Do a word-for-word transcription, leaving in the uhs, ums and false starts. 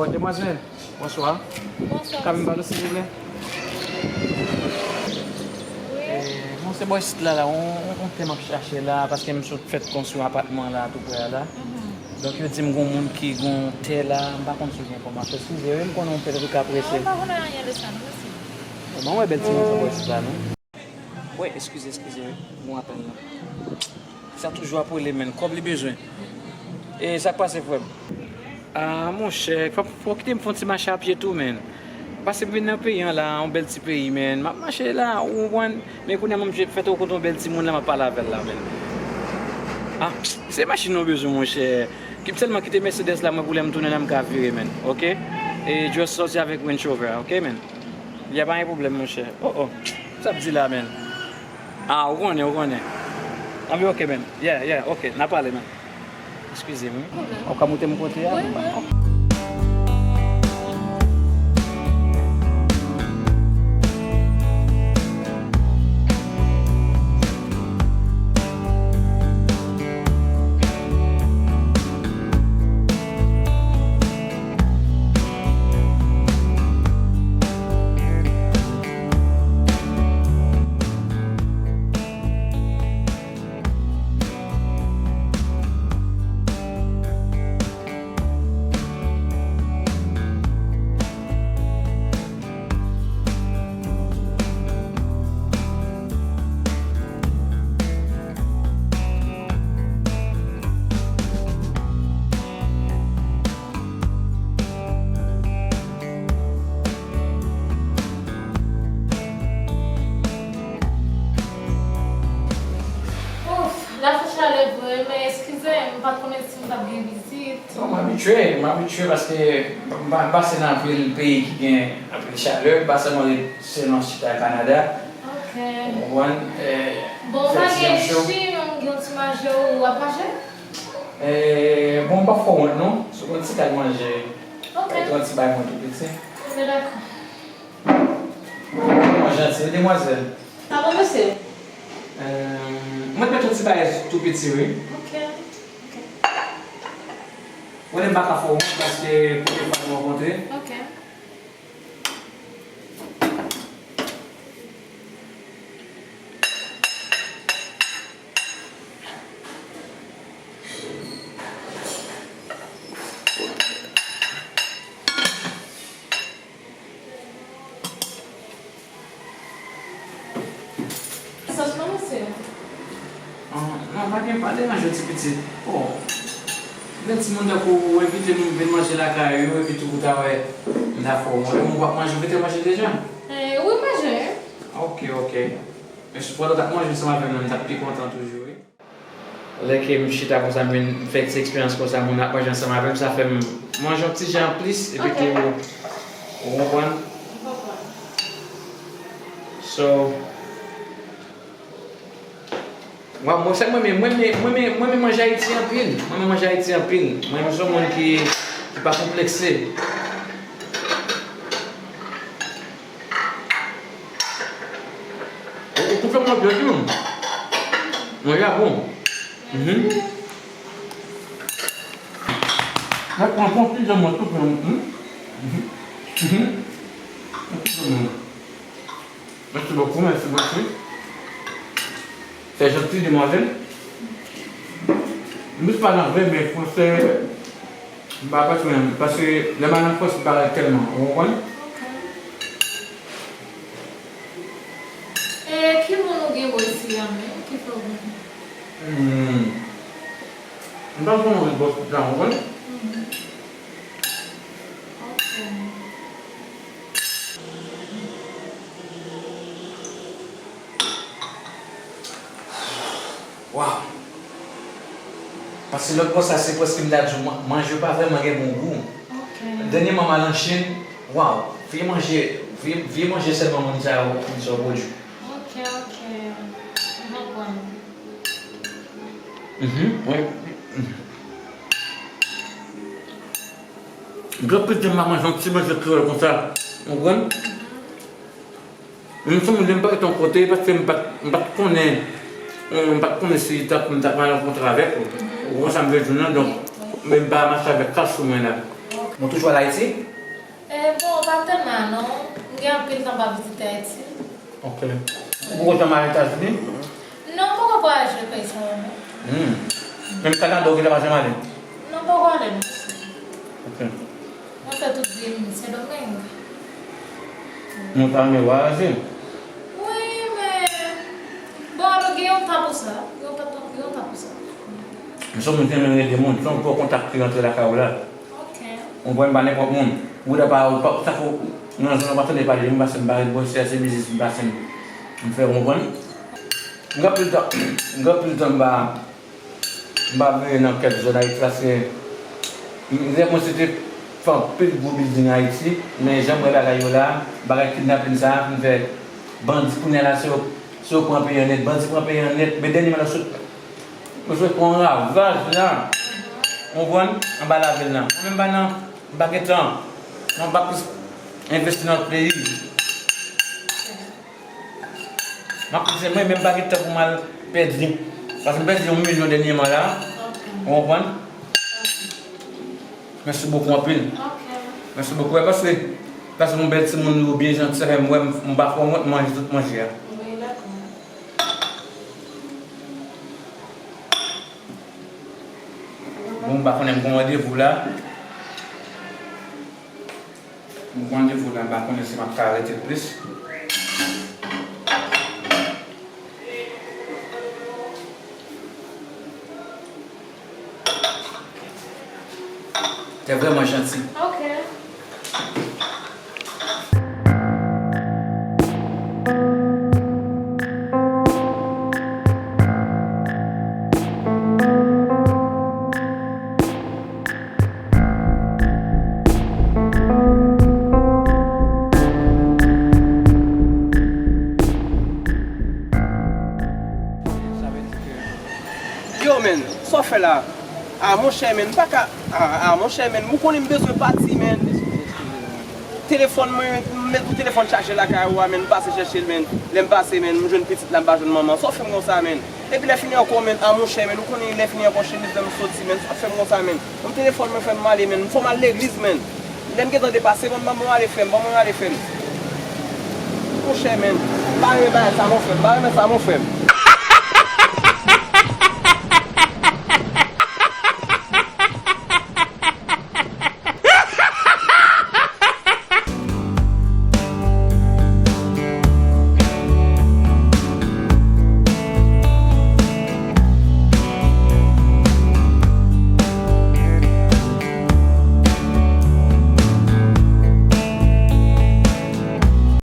Demwazèl, bonswa. Bonswa. Ka vin pale silvouplè? Wi. Eh, bon, se bò isit la, la, on, on, on tè m ap chache la, paske m sot fèt konstwi yon apatman la, tou prè a la. Mhm. Donk, yo di m gon moun ki gon tè la, m pa konn si w gen enfòmasyon. Eskize, wi, m konnen w petèt ou ka prese. Non, m pa konnen anyen de sa, non, mèsi. Bon, mwen wè bèl timoun sa bò isit la, non? Wi, eskize, eskize, wi. Gon apèl la. Sa toujou ap rele, menn. Kòb li bezwen. E sa k pase, frè m? Ah, monchè, fò, fò w kite m fè yon ti mache a pye tou, menn. Pase m vin nan peyi an la, yon bèl ti peyi, menn. M ap mache la, ou konprann? Men kounye a, m fèt rankontre yon bèl timoun la, m ap pale avè l la, menn. Ah, se machin nou bezwen, monchè. Ki, sèlman kite Mercedes la, mwen, pou lè m tounen la, m ka vire, menn. Oke? E just sòti avèk Range Rover, oke, menn? Y a pa gen pwoblèm, monchè. Oh, oh. Sa ap di la, menn? Ah, ou konnen, ou konnen. Anben, oke, menn. Yeah, yeah, oke. N a pale, menn. Eskize m, wi. Ou ka moute m kote a? Wi, wi. Ouf, la fè chalè vre, men eskize m, m pa t konnen si m t ap gen vizit. Non, m abitye, m abitye paske m pa, m pase nan anpil peyi ki gen anpil chalè, m pa sèlman ret sèlman chita Kanada. Ok. Ou konprann? Eh, bon, fè ti yon cho. Ou pa gen chim, gen yon ti manje ou ap manje? Eh, bon, m p ap fè w wont, non. Si w gen yon ti kal manje, ok, fè yon ti bay mwen tou piti. Enben, dakò. Mwen janti, wi, demwazèl. Sa bon, mesye? Eh, mwen t met yon ti bagay tou piti, wi. Ok, ok. Mwen menm m pa ka fè w wont paske premye fwa nou rankontre. Ok. Sòs lan, mesye? Ah, non, pa gen, pa deranje ti pitit. Oh. Gen timoun tankou ou envite nou vin manje lakay yo, epi tou ou ta wè m ta fè w manje, ou p ap manje, ou mete manje deja? Eh, wi, manje. Ok, ok. Men si w t ap manje ansanm avè m, m t ap pi kontan toujou, wi. Lè ke m chita konsa, m vin fè ti eksperyans konsa, moun ap manje ansanm avè m, sa fè m manje yon ti jan plis, epi tou, ou konprann? M konprann. So, mwen, mwen, sa mwen renmen, mwen renmen, mwen renmen, mwen renmen manje Ayiti anpil. Mwen renmen manje Ayiti anpil. Mwen, mwen se yon moun ki, ki pa konplekse. Ou, ou, ou fè manje byen tou. Manje a bon. Mhm. Mwen pran bon ti jan mwen tou, frè m. Mhm. Mhm. Mhm. Merci beaucoup, merci beaucoup. C'est gentil, demoiselle. M plis pale anglè, men fransè, m pa pati menm, paske lè m al an Frans, m pa al tèlman, ou konprann? Ok. E ki moun ou gen bò isi a menm? Ki fè w vin? Hmm. M pa konn anpil bò sou tan, ou konprann? Mhm. Ok. Waw! Paske lòt bò sa, se prèske m ta di w, man-, manje yo pa vrèman gen bon gou. Ok. Dènyèman, m al an Chin, waw! Vye manje, vye, vye manje sèlman moun sa yo, moun sa yo pwodui. Ok, ok. M konprann. Mhm, wi. Gen plis de m pa manje yon ti manje kreyòl konsa. Ou konprann? Men m sanble m pa ret yon kote, paske m pa t, m pa t konnen, m pa t konnen si tankou m ta pral rankontre avèk ou. Ou konprann sa m vle di w nan, donk, men m pa mache avèk kach sou mwen la. Ok, Ou toujou al Ayiti? E, bon, pa tèlman non. M gen anpil tan m pa vizite Ayiti. Ok. Ou poko janm al Etazini? Non, m poko vwayaje pèsonèlman. Hmm. Menm Kanada, ou gentan pa janm ale? Non, m poko ale non. Ok. Mwen fè tout vi m Sendomeng. Nou ta renmen vwayaje? Wi, men, bon, alò, gen yon tan pou sa. Gen yon tan, gen yon tan pou sa. M se yon moun ki renmen ede moun. Se yon gwo kontak ki rantre lakay ou la. Ok. Ou konprann, pa nenpòt moun. Ou ta pa, ou pa, sa fè w nan zòn ou pa tande pale de moun, paske m pa ret bò isit, se biznis m pase m, m fè, ou konprann? M gen anpil tan, m gen anpil tan m pa, m pa vire nan kèk zòn Ayiti, paske m, rèv mwen se te fè anpil gwo building Ayiti, men jan m wè bagay yo la, bagay kidnapin sa a, m fè bandi kounye a la, se yo, se yo pran peyi an nèt, bandi pran peyi an nèt, men dènyèman la sot, yo sot fè yon ravaj la, ou konprann, anba lavil la. Mwen menm m pa nan M pa gen tan. Mwen pa plis envesti nan lòt peyi. M ap di mwen menm pa gen tan pou m al pèdi. Paske m pèdi yon milyon dènyèman la. Ou konprann? Mèsi bokou anpil. Mèsi bokou. Wè, paske, paske yon bèl timoun ou byen janti, sa fè m wè m, m pa fè wont manje tout manje a. Bon, m pa konnen m gon randevou la. M gon randevou la, m pa konnen si m ap ka rete plis. Te vrèman janti. Ok. Yo, men, sa w fè la? A, monchè, men, m pa ka. A, a, monchè, men, ou konnen m bezwen pati, men. Telefòn mwen, m met yon telefòn chaje lakay ou a, men, m pase chèche l, men. Lè m pase, men, m jwenn pitit la, m pa jwenn manman. Sa w fè m konsa, men? Epi lè fini ankò, men, a, monchè, men, ou konnen lè fini ankò, chemiz la m soti, men. Sa w fè m konsa, men? Ban m telefòn mwen, fè m ale, men. Fò m al legliz, men. Lè m gentan depase, ban m, ban m ale, frè m, ban mwen ale, frè m. Monchè, men. M pa renmen bagay sa, mon frè m. M pa renmen sa, mon frè m.